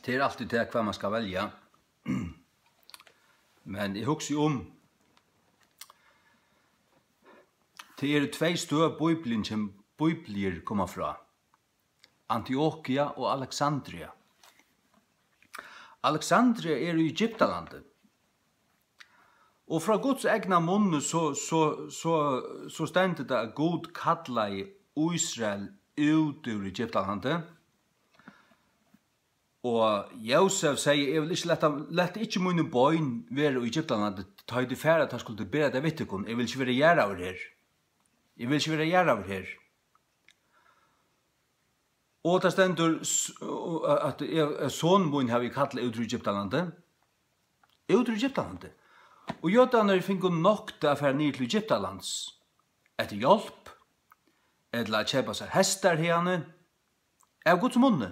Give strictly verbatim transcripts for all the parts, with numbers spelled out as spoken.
Tað er altíð tað, hvat man skal velja. Men eg hugsi um, tað eru tvey støð, Bíblian kemur, Bíbliur koma frá. Antiokia og Alexandria. Alexandria er í Egyptalandi. Og frá Guds egna munni, so, so, so, so stendur tað, at Gud kallaði Ísrael út úr Egyptalandi. Og Jósef segði: "Eg vil ikki lata, lat ikki míni bein vera í Egyptalandi, tá ið tit fara, tá skulu tit bera tað við tykkum. Eg vil ikki vera jarðaður her. Eg vil ikki vera jarðaður her." Og tað stendur, s-, og at eg, at son mín havi eg kallað út úr Egyptalandi. Út úr Egyptalandi. Og jødarnir fingu noktað at fara niður til Egyptalands. Eftir hjálp, ella at keypa sær hestar hiðani. Av Guds munni.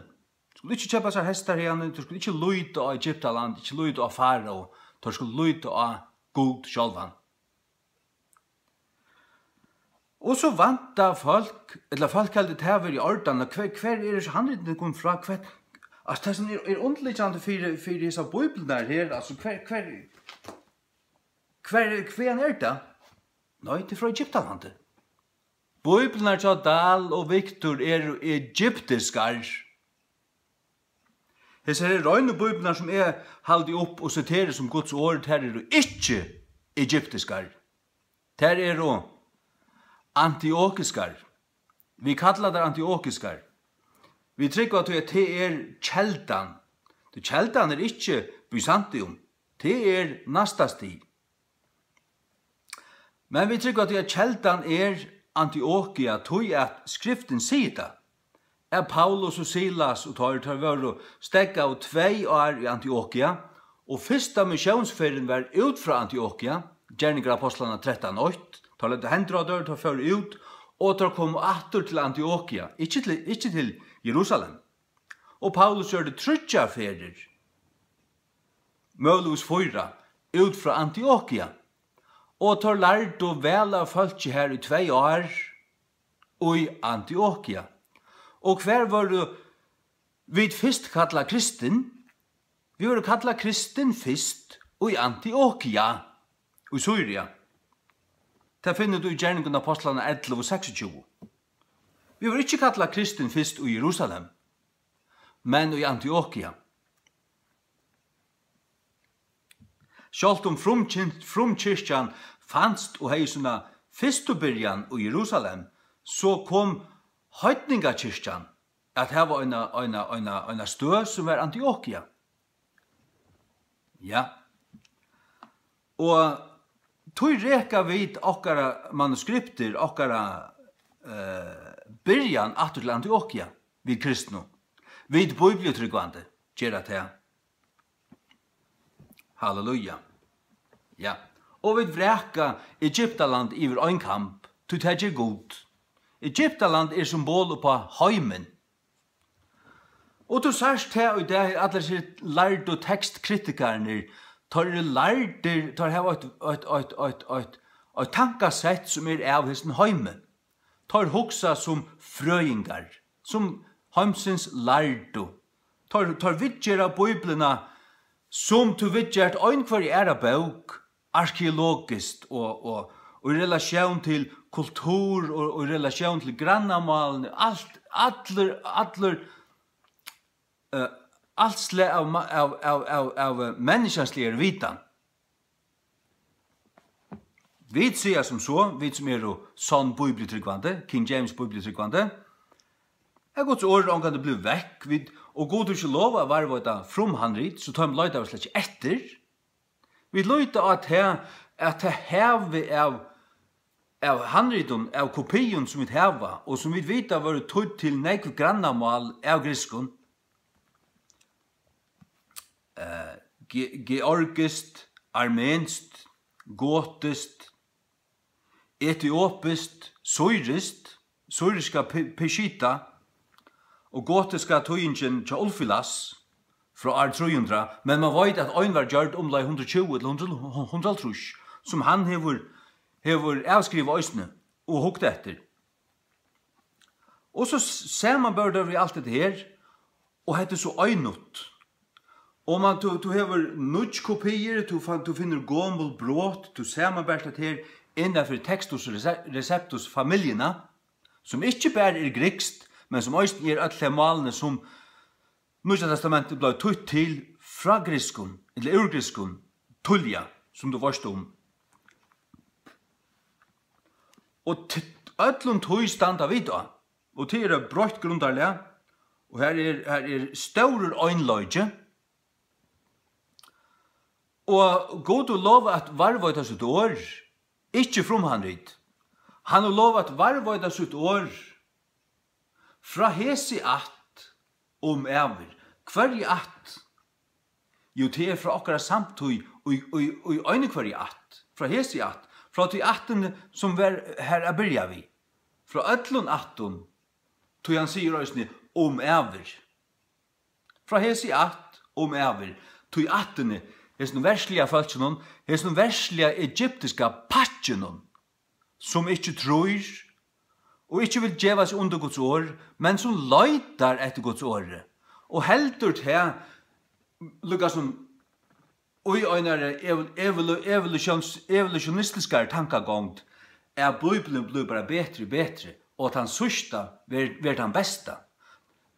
Skulu ikki keypa sær hestar hiðani, teir skulu ikki líta á Egyptaland, ikki líta á Farao, teir skulu líta á Gud sjálvan. Og so vænta fólk, ella fólk heldur tað vera í ordan, og hvar, hvar eru hesi handritini komin frá? Hvat, altso, tað sum er, er undirliggjandi fyri, fyri hesar bíbliurnar her, altso, hvar, hvar, hvar, hvaðani er tað? Nei, tað er frá Egyptalandi. Bíbliurnar hjá Dahl og Victor eru egyptiskar. Hesar eru reinu bíbliurnar, sum eg haldi upp og siteri sum Guds orð, tær eru ikki egyptiskar. Tær eru antiokiskar. Vit kalla tær antiokiskar. Vit trúgva tí, at tað er keldan. Tí keldan er ikki Byzantium. Tað er næsta stig. Men vit trúgva tí, at keldan er Antiokia, tí at Skriftin sigur tað, at Paulus og Silas og teir, teir vóru steðgaðu tvey ár í Antiokia, og fyrsta missiónsferðin var út frá Antiokia, Gerningar Ápostlanna trettan eitt, teir løgdu hendur á teir, teir fóru út, og teir komu aftur til Antiokia, ikki til, ikki til Jerusalem. Og Paulus gjørdi tríggjar ferðir, møguligvis fýra, út frá Antiokia. Og teir lærdu væl av fólki har í tvey ár í Antiokia. Og hvar vóru vit fyrst kallað kristin? Vit vóru kallað kristin fyrst í Antiokia í Sýria. Tað finnur tú í Gerningum Ápostlanna ellivu seksogtjúgu. Vit vóru ikki kallað kristin fyrst í Jerusalem, men í Antiokia. Sjálvt um frumkin-, frumkirkjan fanst og hevði sína fyrstu byrjan í Jerusalem, so kom heidningakirkjan at hava eina, eina, eina, eina støð, sum var Antiokia. Ja. Og tí reka vit okkara manuskriptir, okkara, eh, byrjan aftur til Antiokia, vit kristnu. Vit bíbliutrúgvandi gera tað. Halleluja. Ja. Og vit vraka Egyptaland yvir ein kamb, tí tað ger Gud. Egyptaland er symbol upp á heimin. Og tú sært tað í dag, allir hesir lærdu tekstkritikararnir, teir eru lærdir, teir hava eitt, eitt, eitt, eitt, eitt, eitt tankasett, sum er av hesum heimi. Teir hugsa sum frøðingar, sum heimsins lærdu. Teir, teir viðgera Bíbliuna, sum tú viðgert einhvørja aðra bók, arkeologiskt og, og, og í relatión til kultur og, og í relatión til grannamálini, alt, allur, allur, eh, alt slag av ma-, av, av, av, av, eh, menniskjansligari vitan. Vit siga sum so, vit sum eru sonn bíbliutrúgvandi, King James bíbliutrúgvandi, at Guds orð er ongantíð blivið vekk, vit, og Gud hevur ikki lovað at varðveita frumhandrit, so teimum leita vit slett ikki eftir. Vit líta á tað, at tað havið av, av handritum, av kopium, sum vit hava, og sum vit vita vóru týdd til nógv grannamál av grikskum, eh, ge-, georgiskt, armenskt, gotiskt, etiopiskt, sýriskt, sýriska pe-, Peshitta og gotiska týðingin hjá Ulfilas frá ár trý hundrað, men man veit, at ein var gjørd umleið hundrað og tjúgu til hundrað, hundrað og hálvtrýss, sum hann hevur, hevur avskrivað eisini og hugt eftir. Og so s-, samanber teir við alt hetta her, og hetta er so einut. Og man, tú, tú hevur nýggj kopiir, tú, fann, tú finnur gomul brot, tú samanbert at her innanfyri Textus Rece-, Receptus familjuna, sum ikki bara er grikskt, men sum eisini er øll tey málini, sum Nýggja Testamentið bleiv týtt til frá grikskum, ella úr grikskum, tíðliga, sum tú veist um. Og t-, øllum tí standa vit á. Og tað er eitt breitt grundarlag, og her er, her er stórur einleiki. Og Gud hevur lovað at varðveita sítt orð, ikki frumhandrit. Hann hevur lovað at varðveita sítt orð frá hesi ætt um ævir. Hvørji ætt? Jú, tað er frá okkara samtíð í, í, í eini hvørji ætt. Frá hesi ætt. Frá tí ættini, sum var har at byrja við. Frá øllum ættum, tí hann sigur eisini um ævir. Frá hesi ætt um ævir, tí ættini, hesum versliga fólkinum, hesum versliga egyptiska pakkinum, sum ikki trýr og ikki vil geva seg undir Guds orð, men sum leitar eftir Guds orði og heldur tað, líka sum í einari evo-, evolu-, evolusjóns-, evolutionistiskari tankagongd, at Bíblian blívur bara betri og betri, og at tann síðsta ver-, verður tann besta.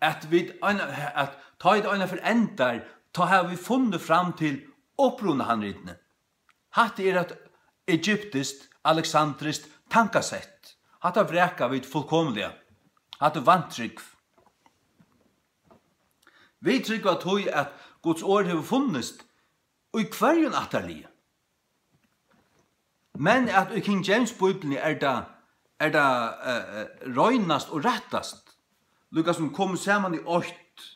At vit eina, at tá ið eina ferð endar, tá hava vit funnið fram til upprunahandritini. Hatta er eitt egyptiskt, aleksandriskt tankasett. Hatta vraka vit fullkomiliga. Hatta er vantrúgv. Vit trúgva tí, at Guds orð hevur funnist í hvørjum ættarliði. Men at í King James Bíbliuni er tað, er tað, eh, eh, reinast og rættast, líka sum komið saman í eitt,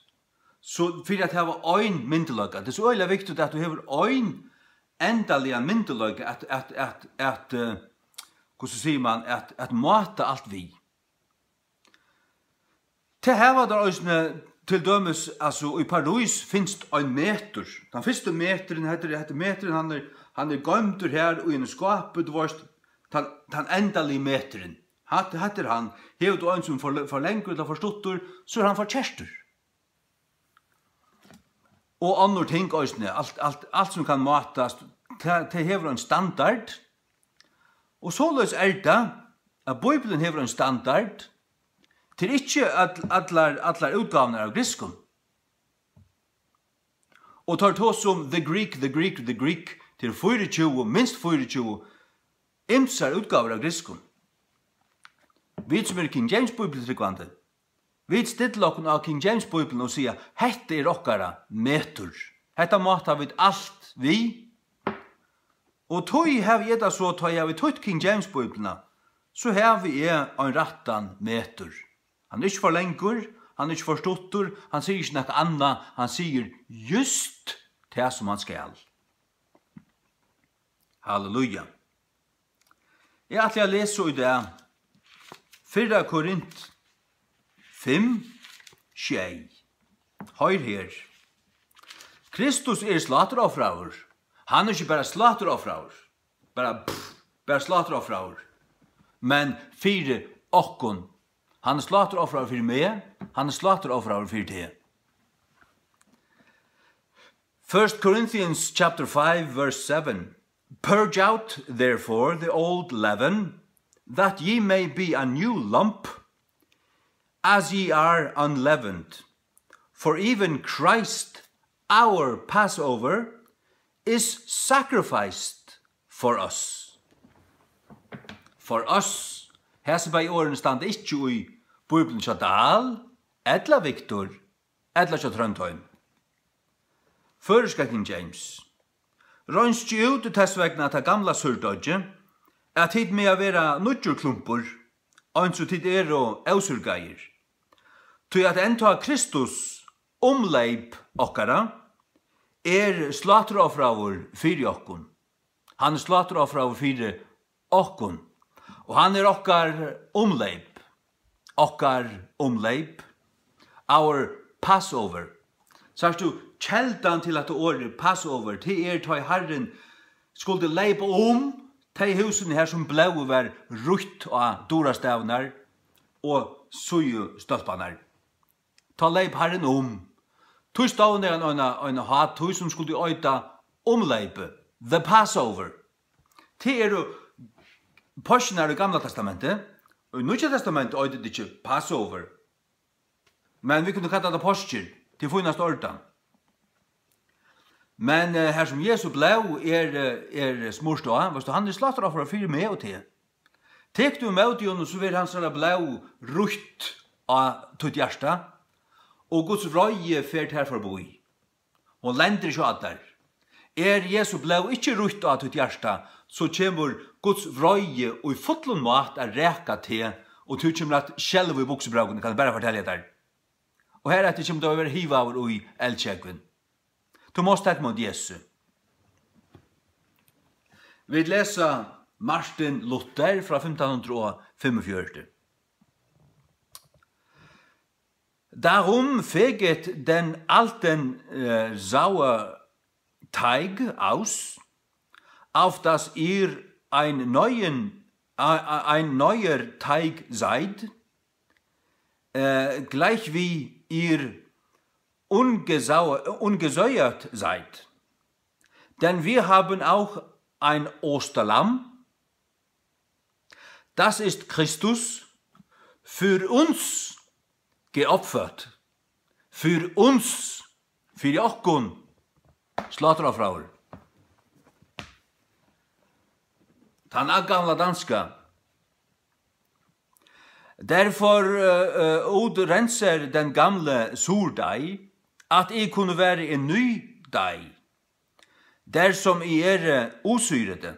so fyri at hava ein myndugleika. Tað er so øgiliga viktigt, at tú hevur ein endaligan myndugleika at, at, at, at, eh, hvussu sigur man, at, at máta alt við. Tað hava teir eisini, til dømis, altso, í París finst ein metur. Tann fyrsti meturin, hetta er, hetta er meturin, hann er, hann er goymdur har í einum skápi, tú veist, tann, tann endaligi meturin. Hatta, hatta er hann. Hevur tú ein sum for, for langur ella for stuttur, so er hann for kertur. Og onnur ting eisini, alt, alt, alt sum kann mátast, tað, tað hevur ein standard. Og soleiðis er tað, at Bíblian hevur ein standard. Tað er ikki all, allar, allar útgávurnar av grikskum. Og teir tosa um the Greek, the Greek, the Greek, til fýraogtjúgu, minst fýraogtjúgu ymsar útgávur av grikskum. Vit sum eru King James Bíbliutrúgvandi, vit stilla okkum á King James Bíbliuna og siga, hetta er okkara metur. Hetta máta vit alt við. Og tí havi eg tað so, tá eg havi týtt King James Bíbliuna, so havi eg ein rættan metur. Hann er ikki for langur, hann er ikki for stuttur, hann sigur ikki nakað annað, hann sigur júst tað, sum hann skal. Halleluja. Eg ætli at lesa í dag fyrra Korint fimm, sjey. Hoyr her. Kristus er sláturoffraður. Hann er ikki bara sláturoffraður, bara, pff, bara sláturoffraður, men fyri okkum. Hann er sláturoffraður fyri meg, hann er sláturoffraður fyri teg. First Corinthians chapter five, verse seven. Purge out, therefore, the old leaven, that ye may be a new lump, as ye are unleavened. For even Christ, our Passover, is sacrificed for us. For us. Hesi bæði orðini standa ikki í Bíbliuni hjá Dahl, ella Viktor, ella hjá Tróndheim. Føroyska King James. Reinskið út tess vegna tað gamla súrdeiggið, at tit mega vera nýggjur klumpur, eins og tit eru ósúrgaðir. Tí at enntá Kristus, umleyp okkara, er sláturoffraður fyri okkum. Hann er sláturoffraður fyri okkum. Og hann er okkar umleyp. Okkar umleyp. Our Passover. Sært tú, keldan til hetta orðið Passover, tað er, tá ið Harrin skuldi leypa um tey húsini her, sum blóðið var rutt á durastavirnar og síðustólparnar. Tá leyp Harrin um. Tí stovnaði hann eina, eina hátíð, sum skuldi eita Umleypið, the Passover. Tað eru páskirnar í Gamla Testamenti. Í Nýggja Testamenti eitur tað ikki Passover. Men vit kunnu kalla tað páskir, til fínasta ordan. Men, eh, har sum Jesu blóð er, eh, er smurt á, veitst tú, hann er slátraoffar fyri meg og teg. Tekur tú ímóti honum, so verður hansara blóð rýtt á títt hjarta, og Guds vreiði fer tær forbí. Hon lendir ikki á tær. Er Jesu blóð ikki rýtt á títt hjarta, so kemur Guds vreiði í fullum máta at raka teg, og tú kemur at skelva í buksubrókini, kann eg bara fortelja tær. Og hareftir kemur tú at verða hivaður í eldsjógvin. Tú mást taka ímóti Jesu. Vit lesa Martin Luther frá fimtan hundrað og fimmogfjøruti. Darum feget den alten, äh, Sauerteig aus, auf dass ihr ein neuen, äh, ein neuer Teig seid, äh, gleich wie ihr ungesau-, ungesäuert seid. Denn wir haben auch ein Osterlamm, das ist Christus, für uns geopfert. Für uns, fyri okkum, slátraoffraður. Tann gamla danska. Derfor, øh, øh, udrenser den gamle surdeig, at I kunne være en ny deig, dersom I er, øh, usyrede.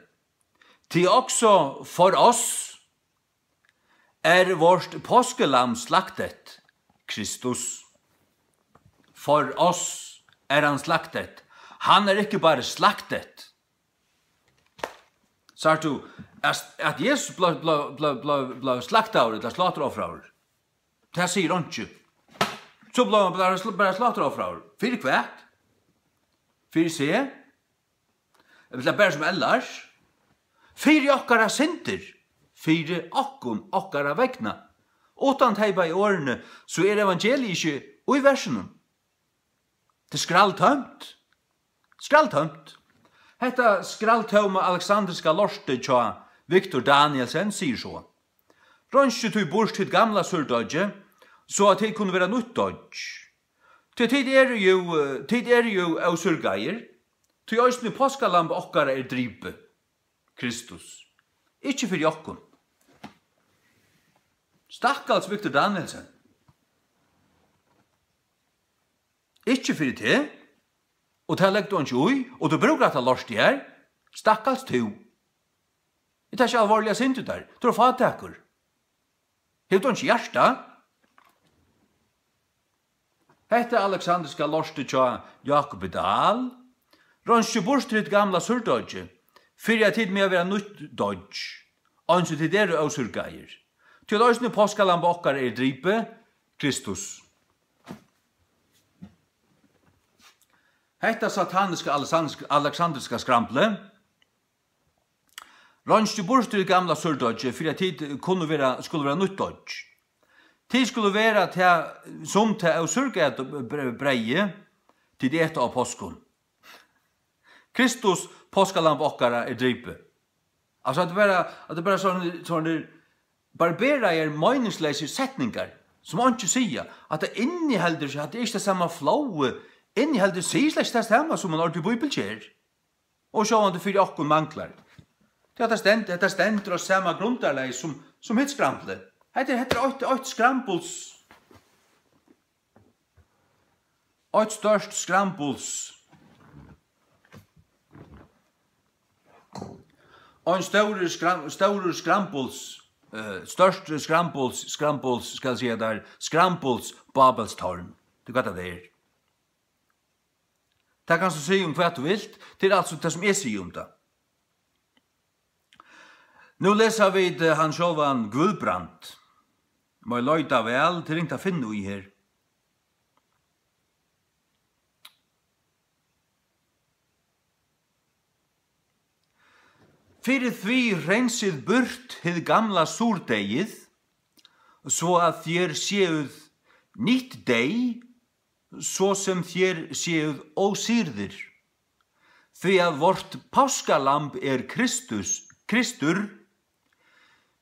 Til også for os er vort påskelam slagtet, Kristus. For os er hann slagtet. Hann er ikki bara slagtet. Sært tú, at, at Jesus bleiv, bleiv, bleiv, bleiv, bleiv slaktaður ella slátraoffraður? Tað sigur einki. So bleiv hann bara, bara slátraoffraður. Fyri hvat? Fyri seg? Ella bara sum ellers? Fyri okkara syndir. Fyri okkum, okkara vegna. Uttan tey bæði orðini, so er evangeliið ikki í versinum. Tað er skralltómt. Skralltómt. Hetta skralltóma aleksandriska lortið hjá Victor Danielsen sigur so: Reinskið tí burt hitt gamla súrdeiggið, so at tit kunnu vera nýtt deiggj. Tí tit eru jú, eh, tit eru jú ósúrgaðir, tí eisini páskalambið okkara er dripið, Kristus. Ikki fyri okkum. Stakkals Victor Danielsen. Ikki fyri teg, og tað leggur tú einki í, og tú brúkar hatta lortið her. Stakkals tú. Eg taki alvorliga synd í tær. Tú ert fátækur. Hevur tú einki hjarta? Hetta aleksandriska lortið hjá Jákupi Dahl. Reinskið burtur hitt gamla súrdeiggið, fyri at tit mega vera nýtt deiggj, eins og tit eru ósúrgaðir. Tí at eisini páskalambið okkara er dripið, Kristus. Hetta sataniska aleksandriska, aleksandriska skramblið. Reinskið burtur í gamla súrdeiggið, fyri at tit kunnu vera, skulu vera nýtt deiggj. Tit skulu vera tað, sum tað ósúrgaða bre-, breyðið, tit eta á páskum. Kristus, páskalamb okkara, er dripið. Altso, at vera, at vera sovorðnir, sovorðnir barberaðir, meiningsleysir setningar, sum einki siga, at tað inniheldur seg, at tað er ikki tað sama flowið, inniheldur, sigur slett ikki tað sama, sum ein ordilig bíbel ger. Og sjálvandi fyri okkum manglar. Tí at tað stend-, hetta stendur á sama grundarlagi sum, sum hitt skramblið. Hetta er, hetta er eitt, eitt skrambuls, eitt stórt skrambuls, ein stórur skram-, stórur skrambuls, eh, stórt skrambuls, skrambuls, skal eg siga tær, skrambuls Babels tårn. Tú, hvat tað er. Tað kanst tú siga um hvat tú vilt, tað er altso tað, sum eg sigi um tað. Nú lesa vit, eh, hann sjálvan Guðbrand. Má eg leita væl, tað er ringt at finna í her. Fyri tí reinsið burt hið gamla súrdeyðið, so at tær séu nýtt deyð, so sem tær sjeruð ósyrðir, tí at vort páskalamb er Kristus, Kristur,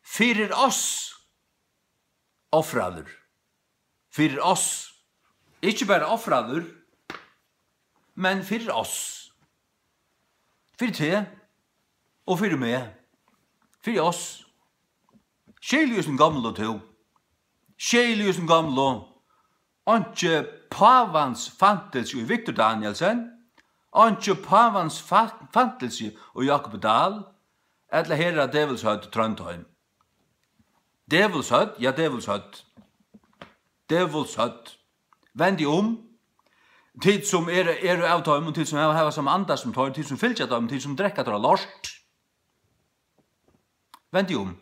fyri oss ofraður. Fyri oss. Ikki bara ofraður, men fyri oss. Fyri teg og fyri meg. Fyri oss. Skil í hesum gamla, tú. Skil í hesum gamla. Einki pávans fantilsi í Victor Danielsen, einki pávans fa-, fantilsi í Jakob Dahl, ella herra Dævulshøvd Tróndheim. Dævulshøvd, ja, Dævulshøvd. Dævulshøvd. Vend teg um. Tit sum eru, eru av teimum, tit sum hava, hava sama anda sum teir, tit sum fylgja teimum, tit sum drekka teirra lort. Vend teg um.